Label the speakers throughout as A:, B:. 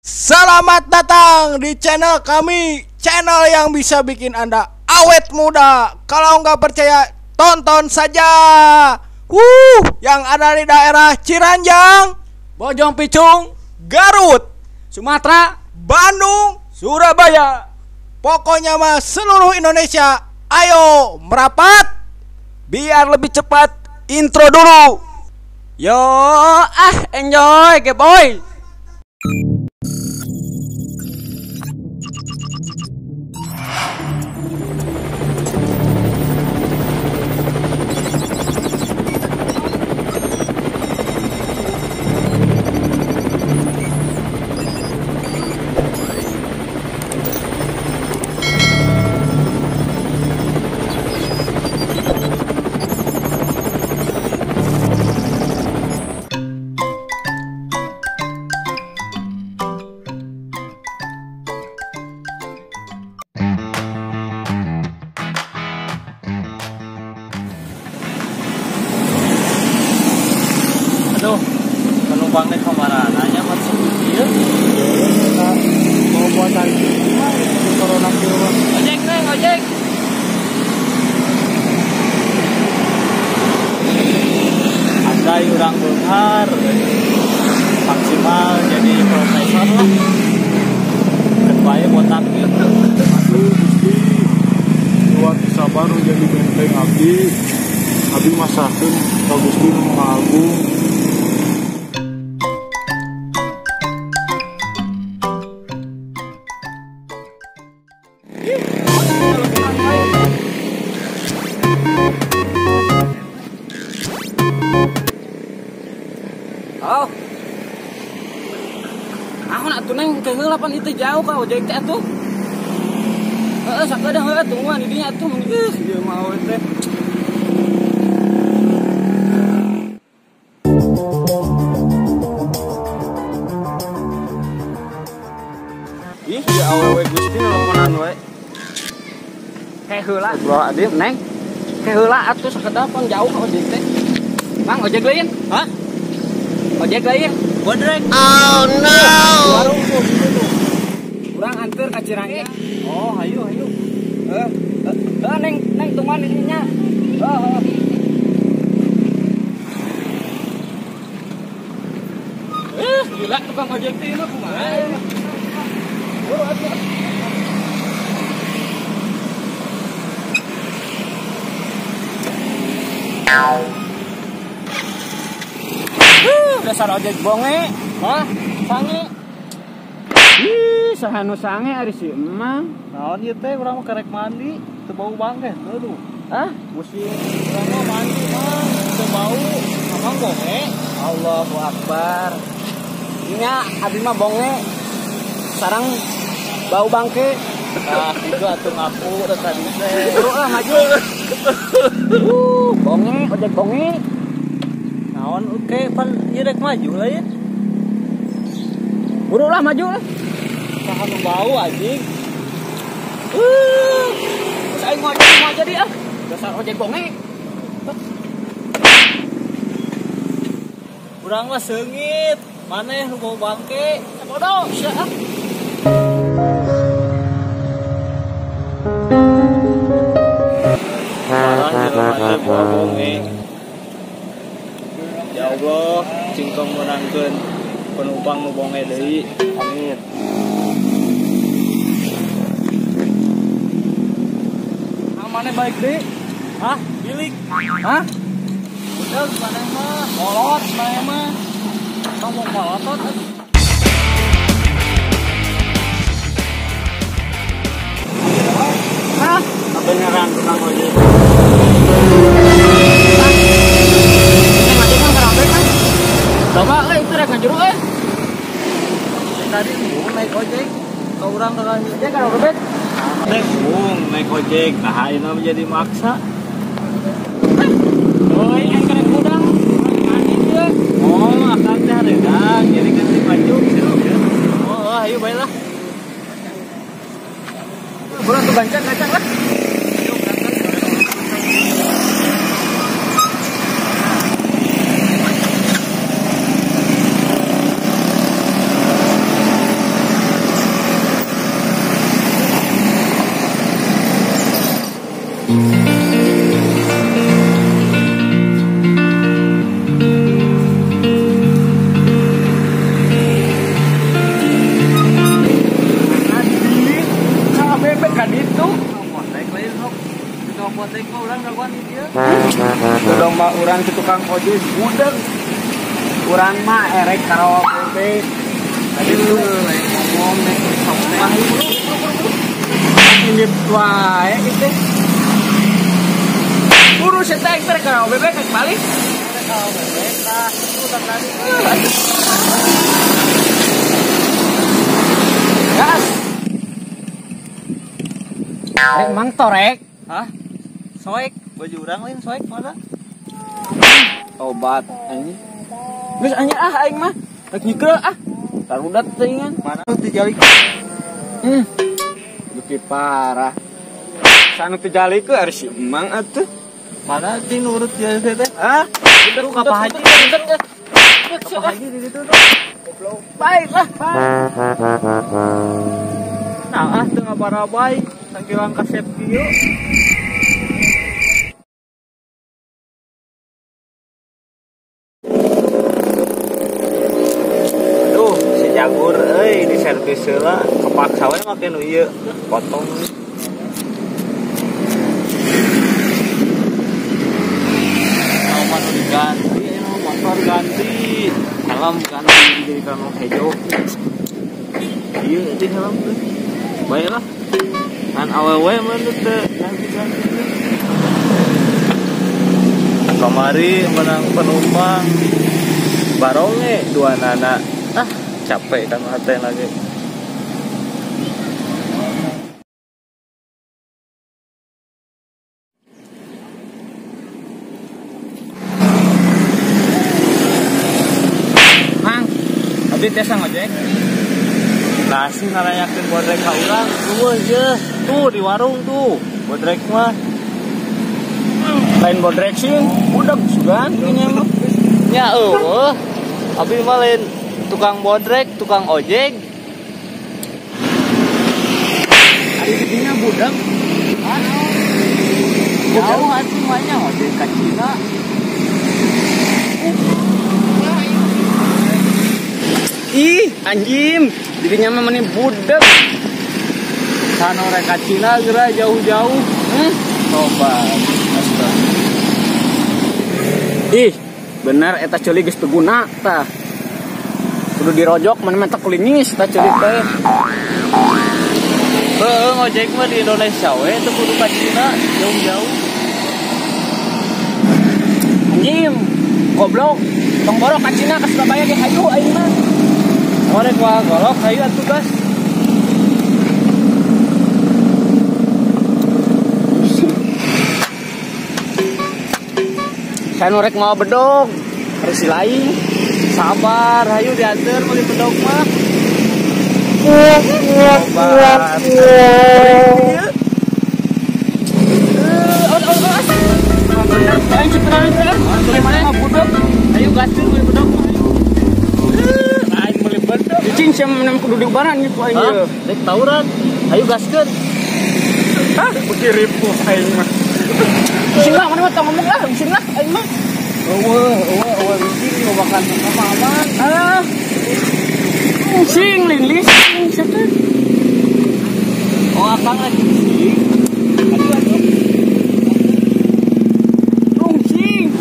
A: Selamat datang di channel kami, channel yang bisa bikin Anda awet muda. Kalau nggak percaya, tonton saja. Yang ada di daerah Ciranjang,
B: Bojong Picung,
A: Garut,
B: Sumatera,
A: Bandung,
B: Surabaya.
A: Pokoknya mah seluruh Indonesia. Ayo merapat.
B: Biar lebih cepat, intro dulu. Yo, enjoy, geboy.
C: Aduh, penumpangnya kemana nanya masuk ieu.
D: Mau buat lagi corona kieu.
B: Ojek neng, ojek.
C: Andai urang beunghar maksimal jadi profesor lah. Keun bae botak ieu.
D: Aduh, Gusti. Luar sabar jadi benteng abdi. Abdi masrahkeun ka Gusti nu Maha Agung.
B: Oh. Aku nak tuneng keheula pan itu jauh ka ojek teh atuh. Heeh, sakedah heeh tungguan di dinya atuh mun ieu mah awe teh.
C: Ih, ieu awewe Gusti nelponan we.
B: Keheula, bro, adik neng. Keheula atuh sakedah pan jauh ka ojek teh. Mang ojek lain?
C: Hah?
B: Ojek lain?
C: Bodrek.
A: Oh no.
C: Warung tuh gitu tuh.
B: Urang anter ka Ciranjang.
C: Oh, hayu hayu.
B: Heeh, neng neng tungguan di dinya. Heeh. Gila tukang ojek teh mah kumaha. Buru atuh. Dasar ojek bonge, hah? Sange. Ih, sahanu sange ari si emang.
C: Naon ieu teh urang mah karek mandi, teu bau bangke teu tuh.
B: Hah?
C: Musim urang mah mandi mah teu bau, amang bonge.
B: Allahu Akbar. Nya abi mah bonge. Sarang bau bangke.
C: Nah, itu atuh ngaku teh tadi teh.
B: Buru lah maju. Bonge, ojek bonge.
C: Naon oke pan ieu rek maju lah ya.
B: Buru lah maju lah.
C: Saha nu bau anjing.
B: Terus aing mau jadi ah. Dasar ojek bonge.
C: Urang mah seungit, maneh nu bau bangke.
B: Bodoh sia ah.
C: Parah jelema teh bau bonge. Ya Allah, cingkong menangkeun penumpang nu bonge deui. Amin.
B: Amane baik deui.
C: Hah? Bilik.
B: Hah?
C: Udah maneh mah, kolot maneh mah. Tong mau kolotot.
B: Hah?
C: Beneran tukang ojek.
B: Coba itu rek ngajuru euy.
C: Tadi embung naik ojek, ka urang ka
B: ojek ka robet.
C: Embung naik ojek, nah ayeuna menjadi maksa.
B: Euy, aing karek hudang. Mandi teh.
C: Oh, akang teh hareudang, jadi kan maju ya. Oh, ayo bae lah.
B: Buruan tuh gancang gancang lah.
C: Ayo berangkat.
B: Domba urang ke tukang ojek budeg. Urang mah erek karawa bebek. Tadi tuh ngomong nek sok mah ini wae gitu. Buru setek ter karawa bebek balik.
C: Karawa bebek tah itu tadi.
B: Gas. Rek mang torek.
C: Hah? Soek, baju urang lain soek mana?
B: Obat anjing. Geus anjing ah aing mah. Rek nyikel ah. Tarudat teuingan.
C: Mana teu jalik?
B: Beuki parah. Sanu teu jalikeun ari si emang atuh.
C: Mana ti nurut dia teh?
B: Hah?
C: Itu ka Pak Haji. Ka Pak Haji di ditu tuh.
B: Goblok. Baiklah.
C: Nah, ah teu ngabarabay, sangkilang kasep kieu. Aduh, si Jagur euy di servis heula, kepaksa we make nu ieu, potong. Mah diganti, motor ganti, helm ganti jadi kanu hejo. Ieu di helm teh. Baiklah. Kan awewe mah teu ganti-ganti. Kamari menang penumpang baronge dua nana. Ah, capek kan hate lagi.
B: Mang, abdi tiasa ngojek.
C: Nah sih nanyakeun bodrek ka urang, tuh ye, tuh di warung tuh, bodrek mah.
B: Lain bodrek sih, budak sugan kayaknya mah.
C: Nya eueuh. Abdi mah lain tukang bodrek, tukang ojek.
B: Ari didinya budak.
C: Jauh atuh mah nya ojek ka Cina.
B: Ih, anjing. Dirinya mah meni budak.
C: Sano rek ka Cina geura jauh-jauh. Tobat. Astaga.
B: Ih, bener eta ceuli geus teu guna tah. Kudu dirojok mana mah teh kulinis tah ceuli teh.
C: Heueuh, ngojek mah di Indonesia we teu kudu ka Cina jauh-jauh.
B: Anjing, goblok. Tong borok ka Cina ka Surabaya ge hayu aing mah.
C: Orek wah golok hayu atuh gas.
B: Saya norek mau bedog, harus lain.
C: Sabar, hayu diantar meuli bedog mah.
B: Sabar. Bener, aing cepetan teh. Mana budog?
C: Hayu gaskeun meuli bedog mah.
B: Cicing siapa menang kudu diubaran gitu aing ieu.
C: Rek tawuran. Hayu gaskeun.
B: Hah, beuki ripuh aing mah. Bising lah, mana mah tong ngomong lah, bising lah aing mah.
C: Eueuh, eueuh, eueuh bising ngobakan sama aman.
B: Ah. Bising lilis sia teh.
C: Oh, akang lagi bising. Aduh, aduh.
B: Rungsing.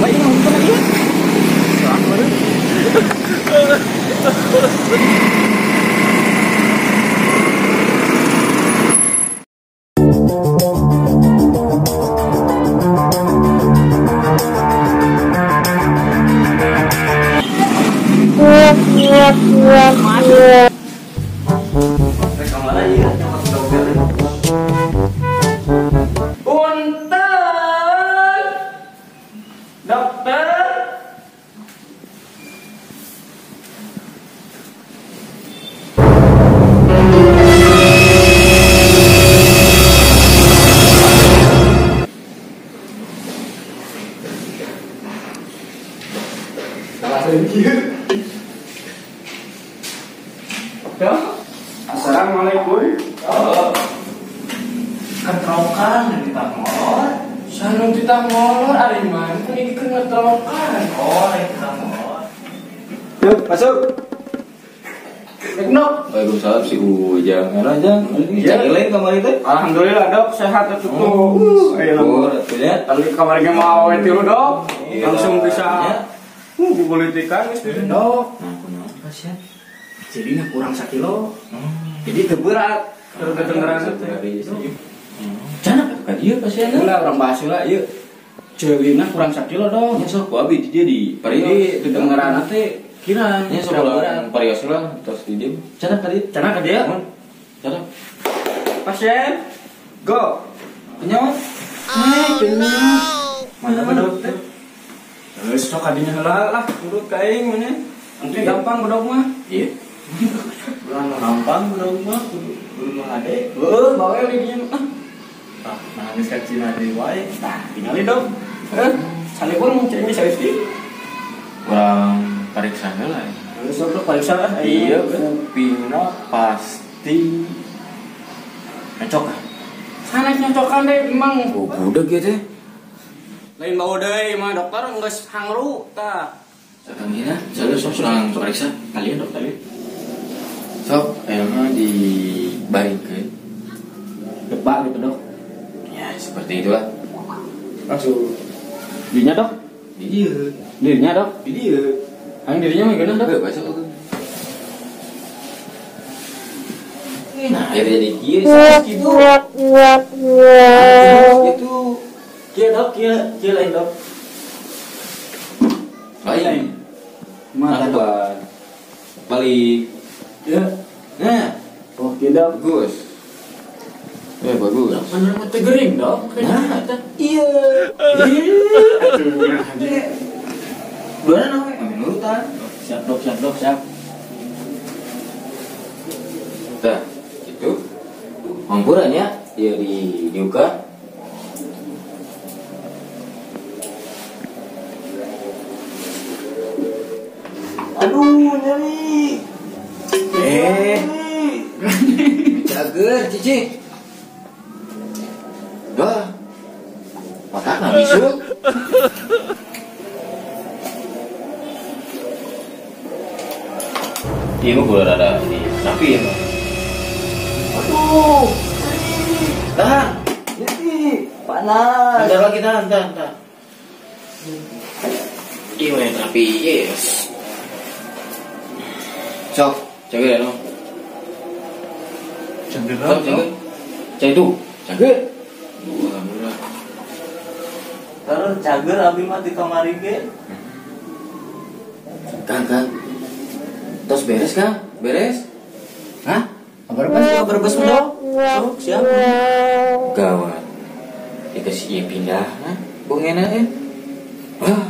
B: Baik ngomong lagi. Punten, dokter. Assalamualaikum.
C: Ketrokan di molor.
A: Sanu titah molor ari mah kan ini keur ngetrokan.
C: Oh, lain titah molor.
B: Yuk, masuk. Dok.
E: Waalaikumsalam si Ujang. Mana Jang? Cakile kamari teh?
B: Alhamdulillah dok, sehat atuh tuh.
E: Syukur atuh nya.
B: Tadi kamari ge mau we tilu dok. Langsung bisa dipolitikan geus di dok.
E: Nah, kunaon pasien?
B: Jadina kurang sakilo. Jadi teu berat. Terus kedengeran teh.
E: Cana ka dieu pasien.
B: Ulah urang bahas heula ieu. Ceulina kurang sakilo dong.
E: Nya sok ku abi di dieu di parios.
B: Jadi dedengeran teh kirang.
E: Nya sok urang parios lah tos di dieu. Cana ka dieu.
B: Cana ka dieu.
E: Cana.
B: Pasien. Go.
E: Kenyawa?
B: Oh, mana bedog teh? Geus sok kadinya heula lah, urut ka aing mah. Engke gampang bedog mah.
E: Iya.
C: Urang gampang bedog mah kudu nu hade.
B: Heuh, bawe di dinya mah.
C: Tah, nah geus ka Cina deui wae.
B: Tah, tingali dong. Salipur mun cai saeutik.
E: Urang pariksa heula.
B: Geus sok pariksa lah.
E: Iya, kupingna pasti ngecok ah.
B: Sanes nyocokan deh emang.
E: Oh, budeg ieu teh.
B: Lain bau deui mah dokter geus hangru tah.
E: Sakangina, sok urang pariksa.
B: Kalian dokter ieu.
E: Sok, ayeuna dibaringkeun.
B: Debak gitu dok.
E: Ya, seperti itulah. Langsung.
B: Dirinya dok?
E: Di dieu.
B: Dirinya dok?
E: Di dieu.
B: Aing dirinya mah geunah dok.
E: Heuh, besok. Nah, akhirnya jadi kieu sih gitu. Gitu.
B: Kieu dok, kieu kieu lain dok.
E: Lain.
B: Mana
E: dok? Balik.
B: Ya.
E: Nah,
B: oh kieu dok.
E: Bagus. Bagus.
B: Bener mah teu gering dok.
E: Nah, iya. Iya. Dua we, nurutan.
B: Siap dok, siap dok, siap.
E: Tah, gitu. Mampuran ya, ya di diuka. Aduh, nyeri. Cager, cici. Wah, otak nggak bisa. Iya, gue rada ini rapi ya. Aduh, tahan,
B: nyeri, panas.
E: Bentar lagi tahan, tahan, tahan. Iya, yang rapi, yes. Sok, jaga ya dong.
C: Jaga,
E: sok, jaga. Cai itu, jaga. Alhamdulillah.
C: Terus cager abi mah di kamari ge.
E: Kang, Kang. Tos beres, Kang? Beres? Hah?
B: Kabar bes dok. Sok, siap.
E: Gawat. Dikasih ieu pindah, hah? Bongena eh. Wah,